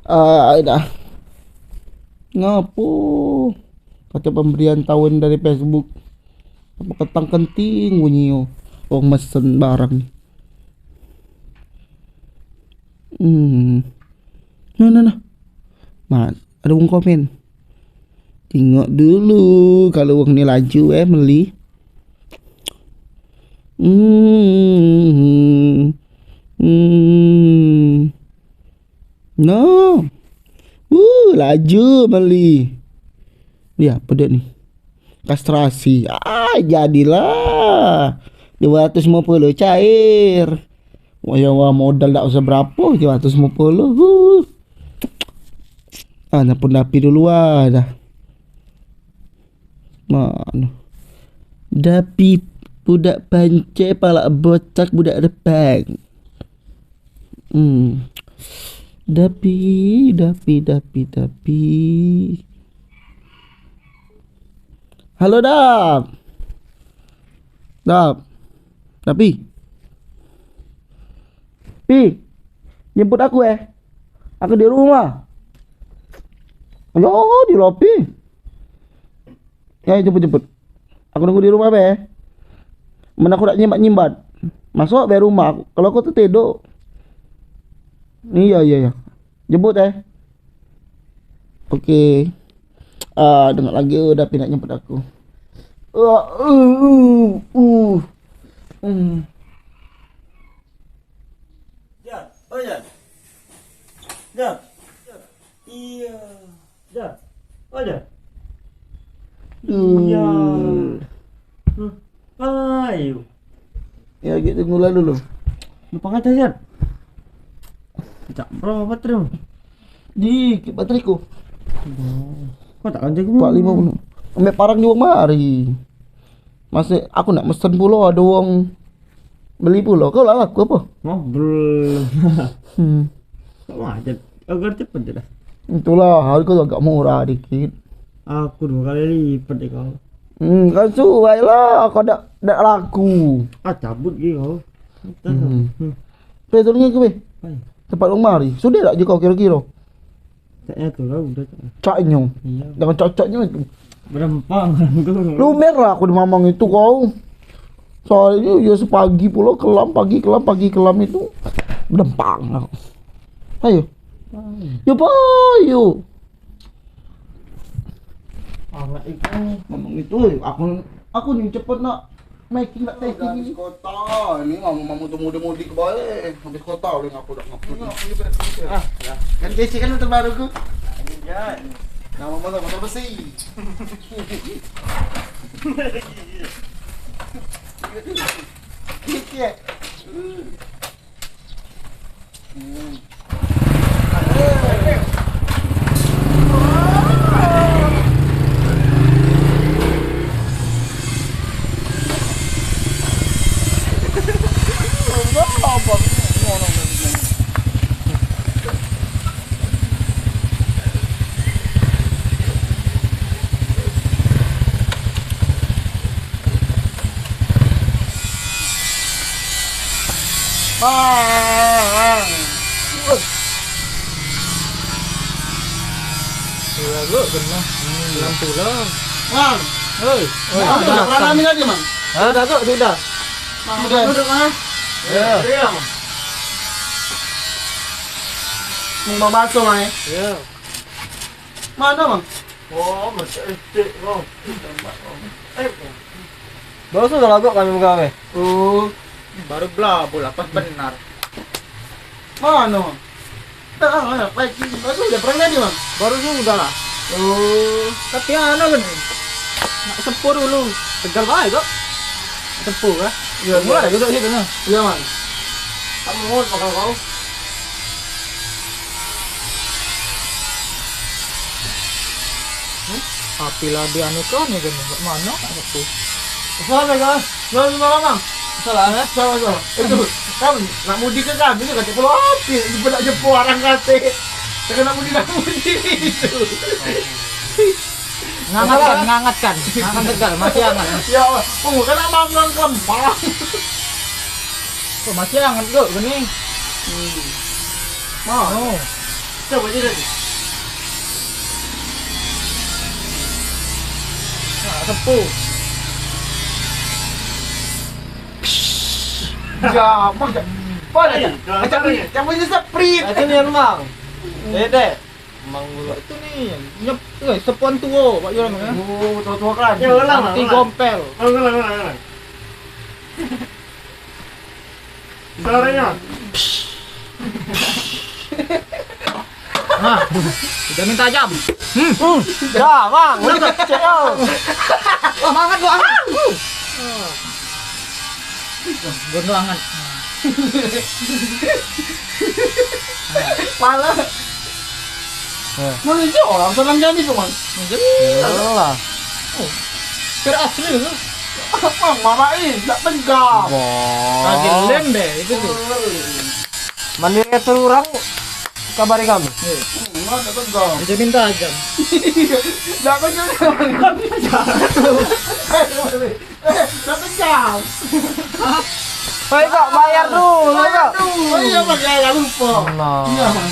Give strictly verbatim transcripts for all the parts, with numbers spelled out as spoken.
Ah, dah. Ngapo? Kato pemberian tahun dari Facebook. Apa ketang kenting bunyi yo. Wong mesen barang. Hmm. Nah, nah, nah. Mas, ada wong komen. Tengok dulu kalau wong ni laju eh meli. Hmm. Hmm. No. Uh, laju meli. Ya, pedek ni. Kastrasi. Ah, jadilah. Dua ratus lima puluh cair. Wah, ya, wah, modal dak usah berapo, dua ratus lima puluh. Huh. Ah, nyapu dapi dulu ah, dah. Mano? Dapi budak pance, palak botak budak repang. Hmm. Dapi, dapi, dapi, dapi. Halo, Dap. Dap. Dapi. Pi, jemput aku, eh. Aku di rumah. Yo, di lobi. Ya, jemput, jemput. Aku nunggu di rumah be. Men aku dak nyimbat-nyimbat. Masuk be rumah aku. Kalau aku tu tidur. Iya, iya, iya. Jemput, eh. Oke. Ah, dengar lagi udah pindah nyemput aku. Uh, uh, uh, uh. Hmm. Jan, oh, Jan. Jan. Iya. Jan. Oh, Jan. Iya. Hmm. Ayo. Ya, gitu, mulai dulu. Lupa kata, Jan. Cak, bro, apa terus? Dikit bateriku. Kau tak kanjeng. Empat lima puluh. Ambek parang juo mari. Masih aku nak mesen pulo, ada wong beli pulo. Kau lah laku apa? Ngobrol. Hmm. Kau macet. Agar cepet je dah. Itulah, harga agak murah dikit. Aku dua kali lipat deh kau. Hmm, kan suai lah, kau dak dak laku. Ah, cabut gitu kau. Hmm. Hmm. Pe, tolong aku, Pe. Ayo. Tempat wong mari. Sudah dak je kau kira-kira? Caknya tu lah, udah, cak. Caknyo. Iya. Jangan cak-caknyo itu. Berempang. Lumer lah aku di mamang itu kau. Soalnya ya sepagi pulo kelam, pagi kelam, pagi kelam itu. Berempang aku. Ayo. Ayo. Yo, payo. Anak itu. Mamang itu, aku, aku ni cepet nak. Making dak taking ini. Habis kota. Ini mamu-mamu tu mudik-mudik bae. Habis kota udah ngaku dak ngaku. Ah, ya. Kan kecil kan motor baru ku. Iya. Nama motor, motor besi. Iya. Bang. Sudah kena. Lampu lah. Bang. Hei. Bang, dah pernah ngambil tadi, Bang? Hah? Sudah kok, sudah. Bang, sudah duduk, Bang? Ya. Iya, Bang. Mau bakso, Bang, eh? Iya. Mana, Bang? Oh, masih S D kau. Eh, baru sudah lagak kami begawe. Oh, baru belabuh lah, pas benar. Mana, Bang? Tak, ah, mana? Baik, baru udah pernah tadi, Bang? Baru sudah lah. Oh. Tapi anu kan, nak sepur dulu. Tegal baik kok. Sepur, eh? Iya, mulai iya. Duduk situ, nah. Iya, Bang. Tak mau makan kau. Api lah di anu kau ni kan, kat mano aku? Salah kan? Salah, salah, Bang. Salah, eh? Salah, salah. Itu kan nak mudik ke kan, ini kata kalau api, ibu nak jemput orang kate. Kena nak mudik, nak mudik itu. Ngangatkan, ngangatkan. Ngangatkan tegal, masih hangat. Ya Allah, oh, kan abang bilang kelempar. Oh, masih hangat kok, gini. Hmm. Mau. Oh. Coba je lagi. Nah, sepuh. Ya, apa ya? Apa ya? Macam ni, macam ni seprit. Macam ni, Mang. Dedek. Mang dulu. Itu ni, nyep, eh, sepuan tua, Pak Yuran, ya. Oh, tua-tua kan. Ya, ulang, anti ulang. Gompel. Ulang, ulang, ulang, ulang. Suaranya. Nah, udah minta jam. Hmm. Hmm. Ya, Mang. Udah, Cek, oh. Wah, mangan gua. Ah. Gondongan. Pala. Eh. Mana dia orang senang jadi tu, Mang? Jadi. Yalah. Oh. Kira asli tu. Mang, marai, tak tegang. Wah. Lagi lem deh itu tu. Mandiri atur orang kabari kami. Iya. Hmm, tak tegang. Dia minta jam. Tak tegang. Eh, satu jam. Hei, Kak, bayar dulu, Kak. Oh iya, Bang, ya, ya, lupa. Nah. Iya, Bang.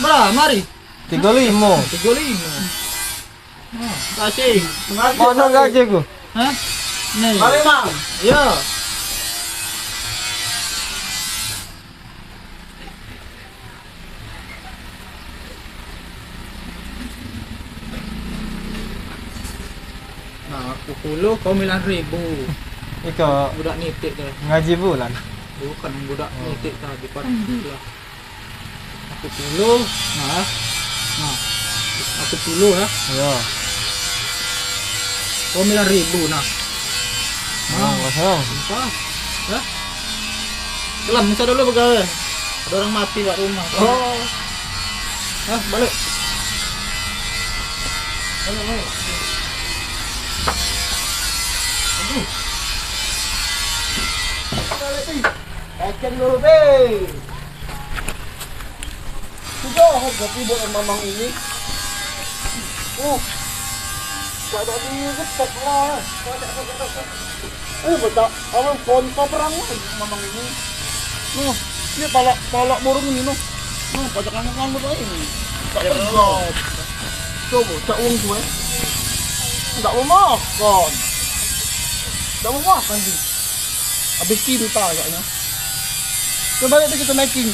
Berapa mari? Tiga lima. Tiga lima. Nah, kasih. Mana gaji ku? Hah? Nih. Mari, Bang. Iya. Nah, aku puluh, kau sembilan ribu. Iko budak nitik tu. Ngaji bulan. Bukan budak nitik tadi, Pak. Aku puluh, nah. Nah, aku puluh ya. Iya. Oh, sembilan ribu, nah. Nah, kosong. Empat. Ya. Kelam, bisa dulu begawe. Ada orang mati kat rumah. Oh. Hah, balik. Balik, balik. Aduh. Balik, Pi. Action dulu, Pi. Sudah, kopi buat mamang ini. Uh. Tak ada di getok lah. Eh, bedak. Awal konco perang mamang ini. Noh, dia palak, palak burung ini, noh. Noh, pajak anak ngambut aja ini. Tak tegas. Coba, cak uang tu, eh. Tak mau makan. Tak mau makan, Pi. Habis cinta agaknya. Coba balik tu kita making.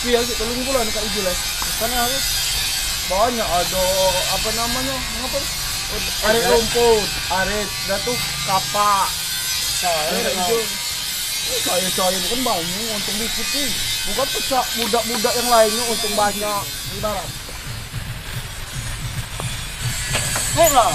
Pi, agak tolong pula dekat hijau lah. Sana apa? Banyak ada, apa namanya? Apa? Arit rumput, arit, dah tu kapak. Nah, arit hijau. Saya, saya bukan banyak, untung dikit ni. Bukan pecah budak-budak yang lainnya untung banyak. Ibarat. Hei lah.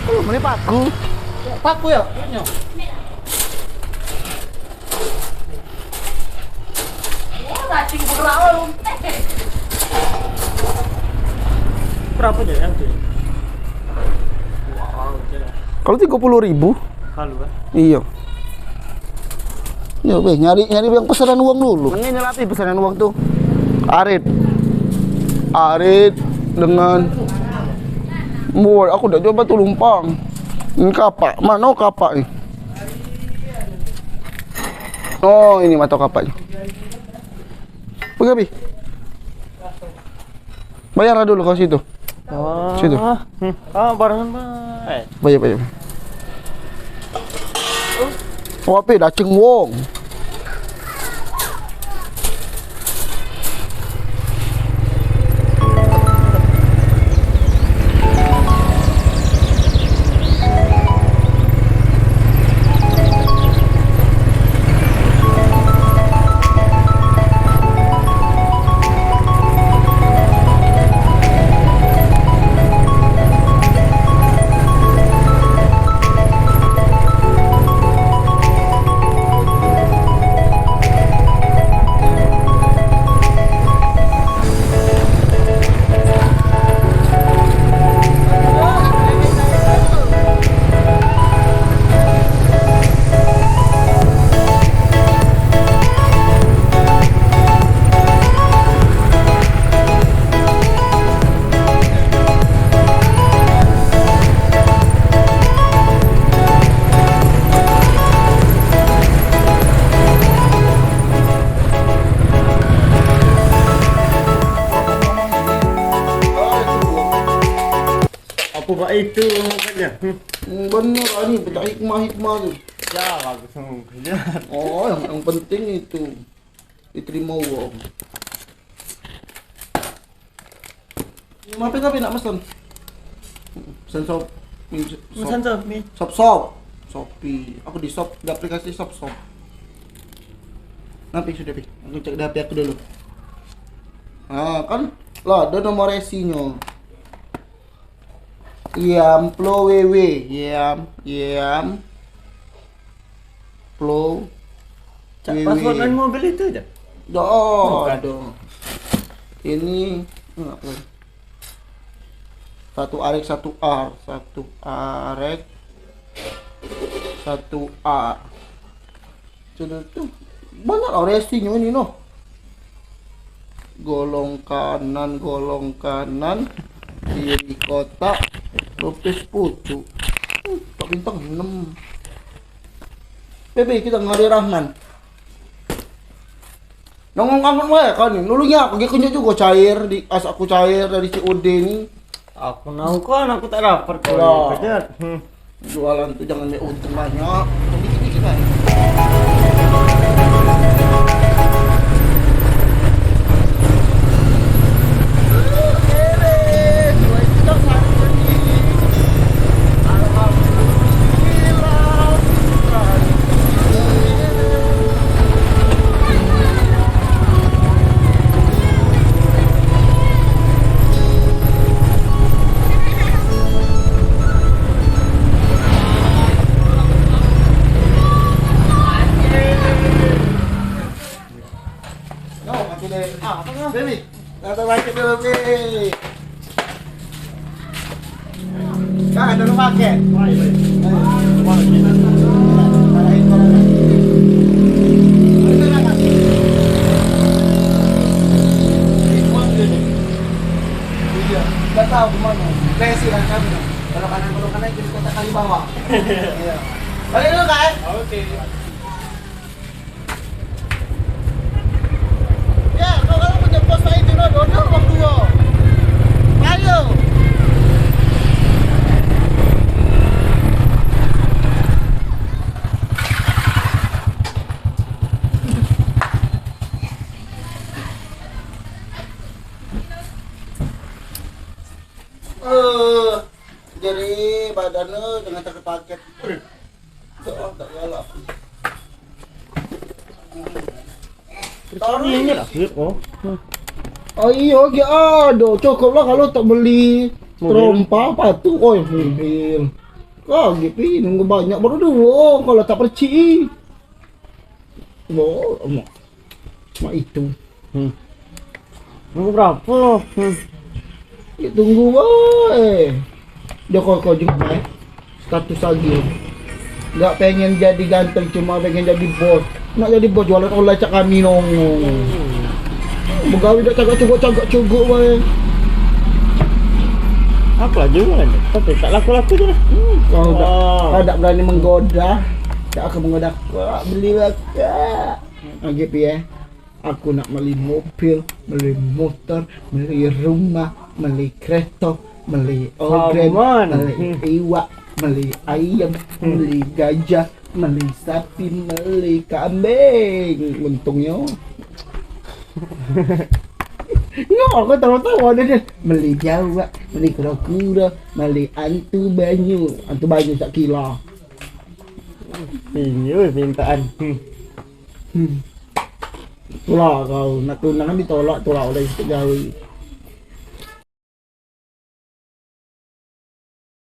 Oh, mana paku? Paku ya? Wah, racing berak, Om. Berapo je yang tu? Wow, je lah. Kalu tigo puluh ribu. Kalu, eh? Iyo. Yo, weh, nyari, nyari yang pesanan wong dulu. Ngene lah, Pi, pesanan wong tu. Arit. Arit dengan, boy, aku dak coba tu lumpang. Ini kapak. Mano kapak ni? Oh, ini mato kapak ni. Pergi, Pi. Bayar lah dulu kau situ. Oh. Situ. Hmm. Ah, barengan, Pak. Bayar, bayar. Wape dah cengwong. Apo bak itu makanya? Hmm. Hmm, bener lah ni, banyak hikmah-hikmah tu. Ya, bagus semua kerja. Oh, yang, yang penting itu diterima wong. Mape, tapi nak mesen? Mesen sop, mi, sop. Mesen sop, mi. Sop, sop. Shopee. Aku di shop, di aplikasi sop, sop. Nanti sudah, Pi. Aku cek di H P aku dulu. Ah, kan? Lah, ada nomor resinyo. Yam Pro W W, Yam, Yam Pro Cak W W. Password main mobil itu aja. Dah, bukan. Ada. Ini, apa? Satu arek, satu R, satu arek, satu R. Sudah tu. Banyak lah resinyo ini, noh. Golong kanan, golong kanan, kiri kotak, lopes pucuk. Uh, tak bintang enam. P B kita ngari Rahman. Nongong kampung wae kan ni. Dulunya aku gi kunjuk juga cair di as aku cair dari C O D ni. Aku nau kan, aku tak dapat. Wah. Kerja. Hmm. Jualan tu jangan mek untung banyak. Dikit-dikit bae. Yo, mati deh. Ah, apa kau? Baby, kata baca dulu, Baby. Kan ada rumah ke? Iya, nggak tahu kemana. Besi lah kami. Kalau kanan, kalau kanan, kita kota kali bawah. Iya. Balik dulu, Kak, eh? Oke. Ya, kau kalau punya pos lain tu, no, dodol wong duo. Ayo. Eh, jadi badan tu dengan sakit paket. Ini lah, Bib, oh. Oh iyo, gi ado. Cukup lah kalau tak beli trompa patu, oi, mobil. Lagi pi nunggu banyak baru duo kalau tak percik. Oh, mak. Mak itu. Hmm. Nunggu berapo? Hmm. Tunggu bae. Dio kau, kau jenguk bae. Status lagi. Enggak pengen jadi ganteng, cuma pengen jadi bos. Nak jadi bos jualan online cak kami nong. Begawe dak cagak cuguk, cagak cuguk bae. Apalah jualan? Tapi tak laku-laku je lah. Hmm, kau dak, kau dak berani menggoda. Dak aku menggoda. Kau beli bakak. Lagi piye? Aku nak meli mobil, meli motor, meli rumah, meli kereta, meli oren, meli iwak, meli ayam, meli gajah, meli sapi, meli kambing. Untungnyo. Nyo, aku tahu-tahu ada dia. Meli jawak, meli kura-kura, meli antu banyu. Antu banyu sak kilo. Tinggi weh permintaan. Hmm. Hmm. Tolak kau, nak tunangan ditolak, tolak oleh gawe.